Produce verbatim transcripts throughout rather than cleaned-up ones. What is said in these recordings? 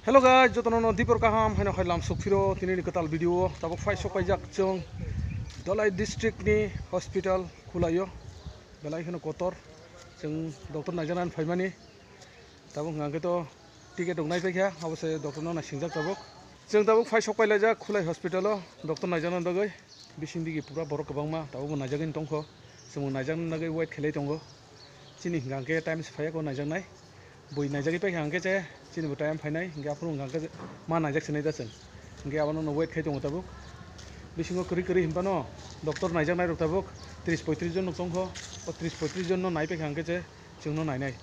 Hello guys, jotono no dipor kaham, haino khai lam sukphiro tini ni kwtal video o. Tabuk phai sok paijak chwng Dhalai district ni hospital Khulai o, belai kheno kotor. Chwng doctor naijaknani phaimani. Tabuk hwnkha khe to ticket rok naipaikha, abo se doctor no naisingjak tabuk. Chwng tabuk phai sok pailaijak Khulai hospital o doctor naijaknani bagwi. Bising digi pura borok kwbangma tabukbo naijakgwi tongkho. Chwngbo naijakna bagwi wait khailai tongo. Chini hwnkha hwnkhe time se phaiya kho naijaknai. Bui naijagwi paikha hwnkhe se chini bo time phainai, hwnkhe aphuru hwnkha hwnkhe ma naijak sinai da chwng. Hwnkhe abono no wait khai tongo tabuk. Bisingo kwrwi kwrwi hinphano doctor naijaknai rok tabuk tris poitris jon no tongkho. O tris poitris jon no naipaikha hwnkhe se chwngno nainai.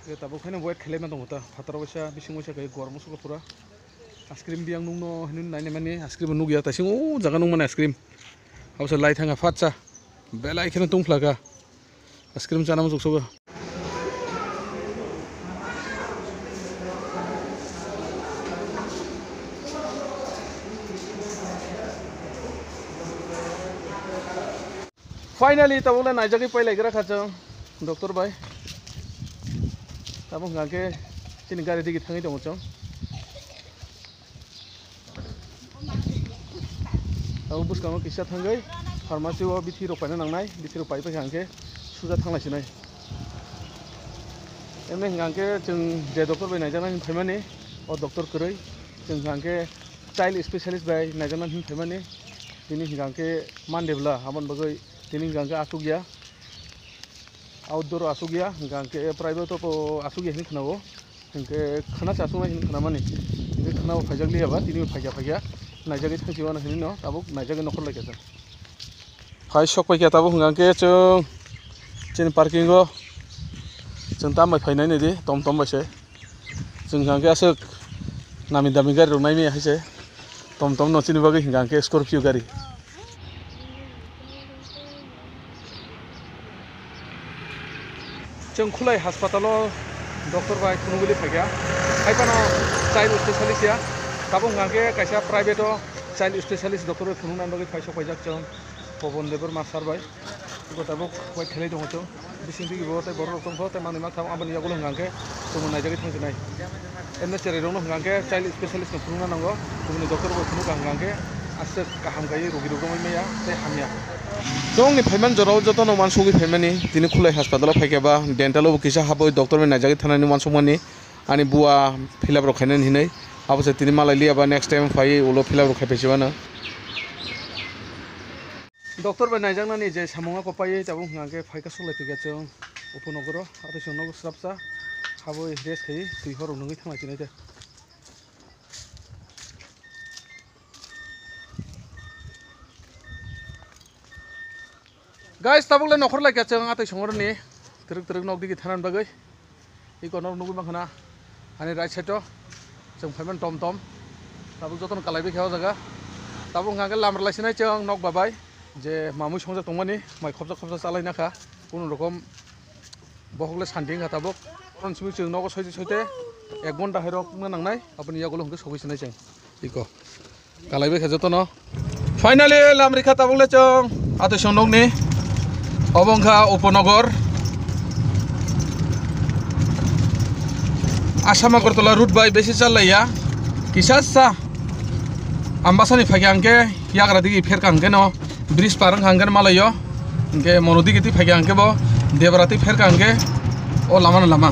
Hwnkhe tabuk haino wait khailaima tongo ta. Phataro waisa, bising waisa khe gormo sukha pura. Ice cream biyang nukno hinwi nainai mani, ice cream nukya, taising o jaga nukmani ice cream. Abo se lai thangkha phatsa, belai kheno tungphlakha. Ice cream chana muchuk sogo. Finally, tabuk le naijagwi pailaigra kha chwng doctor bai. Tabuk hwnkha khe chini gari digi thangwi tongo chwng. Tabuk bwskango kisa thangwi pharmacy o bithi rok paina nangnai, bithi rok pai paikha hwnkhe suja thanglai sinai. Emni hwnkha khe chwng je doctor bai naijaknani phaimani, o doctor kwrwi. Chwng hwnkha khe child specialist bai naijaknani hinwi phaimani. Tini hwnkha khe Monday bwla, aboni bagwi tini hwnkha khe achukya. Outdoor asuk ya, hwnkha hwnkhe private o asuk ya hinwi khwnao. Hwnkhe khwna se asuknai hinwi khwnamani. Hwnkhe khwnao phaijak liya ba, tini phaikha phaikha. Naijagwi thangsi mano hinwi no, tabuk naijagwi nokhor laikha chwng. Phai sok paikha tabuk hwnkha hwnkhe chwng chini parking o chwng tam bai phainai nai di, tom tom bai se. Chwng hwnkha khe aswk nami dami gari rok naimaya hai se. Tom tom no chini bagwi hwnkha hwnkhe Scorpio gari. Chwng Khulai hospital o doctor bai phunugwi phaikha. Hai phano child specialist ya. Tabuk hwnkha khe kaisa private o child specialist doctor bai phunukna bagwi phai sok paijak chwng Pobon Debbarma sir bai. Iko tabuk wait khlai tongo chwng. Bising digi bo tei borok rok tongkho tei manwi mankha, aboni yagulo hwnkha khe chwngno naijagwi thangsinai. Emne cherai rokno hwnkha khe child specialist no phunukna nango, kubuni doctor bo phunukha hwnkha khe aswk kaham kaiwi rogi rok romwi maya tei hamya. Chwngni phaiman jorao jotono uansugwi phaimani, tini Khulai hospital o phaikhe ba dental o bo kisa habwi doctor bai naijagwi thanani uansukmani, ani bua fill up rok khainani hinwi, abo se tini malai liya ba next time phaiwi ulo fill up rok khai paisi mano. Doctor bai naijaknani je samung o kwpaiwi tabuk hwnkha khe phaikha suklai phikha chwng Upanagar o, atwi chwng nogo swrapsa habwi rest khaiwi twi hor rok nungwi thanglai sinai de. Guys, tabuk le nokhor laikha chwng atwi songorni twrwk twrwk nok digi thanani bagwi. Iko nok nugwi mankha na, ani right side o chwng phaimani tom tom. Tabuk jotono kalaibai khe o jaga. Tabuk hwnkha khe lam rwlai sinai chwng nok babai, je mamwi songjak tongmani, mai khopsa khopsa chalaina kha, kunu rokom bohok le santi wngkha tabuk. Oroni simi chwng nogo soite soite ek ghonta hai rok wngna nangnai, aboni yagulo hwnkhe sogwi sinai chwng. Iko. Kalaibai khe jotono. Finally, lam rikha tabuk le chwng. Atwi chwng nokni. Obo wngkha Upanagar. Assam Agartala route bai besi challaiya. Kisa sa. Ambasani phaikha hwnkhe yagra digi pherkha hwnkhe no bridge par wngkha hwnkhe no malaio. Hwnkhe mono digi twi phaikha hwnkhe bo debra twi pherkha hwnkhe o lama no lama.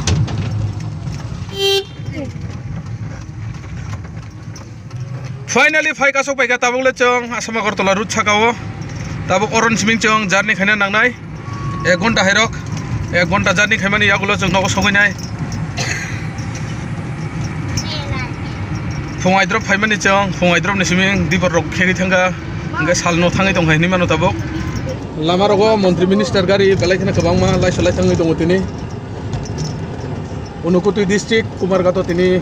Finally, phai kasok paikha tabuk le chwng Assam Agartala route saka o. Tabuk oron siming chwng journey khaina nangnai. Ek ghonta hai rok. Ek ghonta journey khaimani yagulo chwng nogo sogwi nai. Phung aidrop phaimani chwng, phung aidrop ni siming dibor rok khegwi thangkha. Hwnkhe sal no thangwi tongkha hinwi mano tabuk. Lama rogo montri minister gari belai kheno kwbangma laisa lai thangwi tongo tini. Unakoti district, Kumarghato tini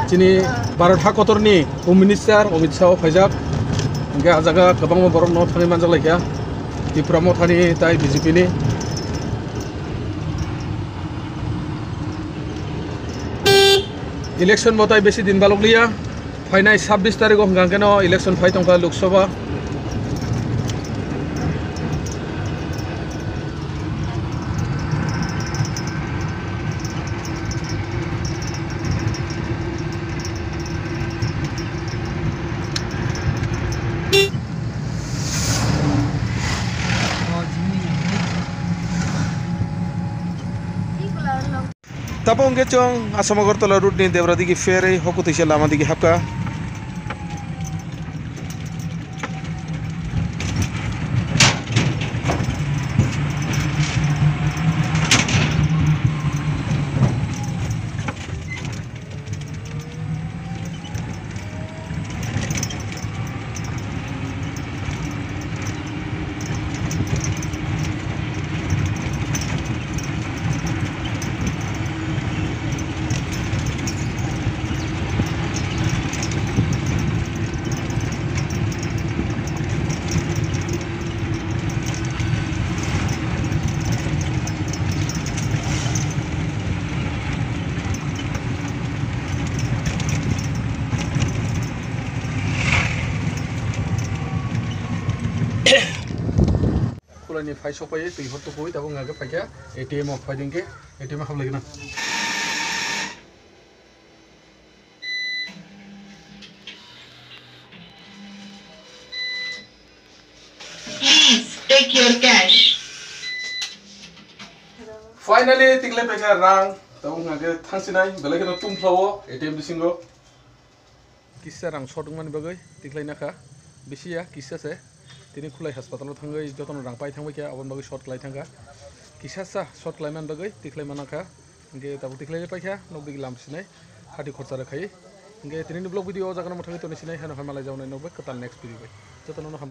chini Bharat ha kotorni Home Minister Amit Shah o phaijak. Hwnkhe ah jaga kwbangma borok no thangwi manjak laikha. Tipra Mothani tai B J P ni. Election bo tai besi din balokliya. Phainai sabbish tarikh o hwnkha khe no election phai tongkha Lok Sabha. Tabuk hwnkhe chwng Assam Agartala route ni Debra digi pherwi hokutwisa lama digi hapkha. Khulai ni phai sokpai twi hor tukui tabuk hwnka khe phaikha A T M o phai ding khe A T M o hablai gana. Please take your cash. Finally tikhlai paikha rang tabuk hwnka khe thangsinai belai kheno tumphla o A T M bisingo. Kisa rang short wngmani bagwi tikhlai nakha, bisi ya kisa se. Tini Khulai hospital o thangwi jotono rang pai thangbai kha, aboni bagwi short khlai thangkha. Kisa sa short khlai man bagwi tikhlai mana kha. Hingke tabuk tikhlai paikha, nok digi lam sinai, hati khorcha rwkhai. Hingke tini ni vlog video o jaga no mwthangwi toni sinai, hano hai malai jawnai nok bai kwtal next video bai. Jotono no ham.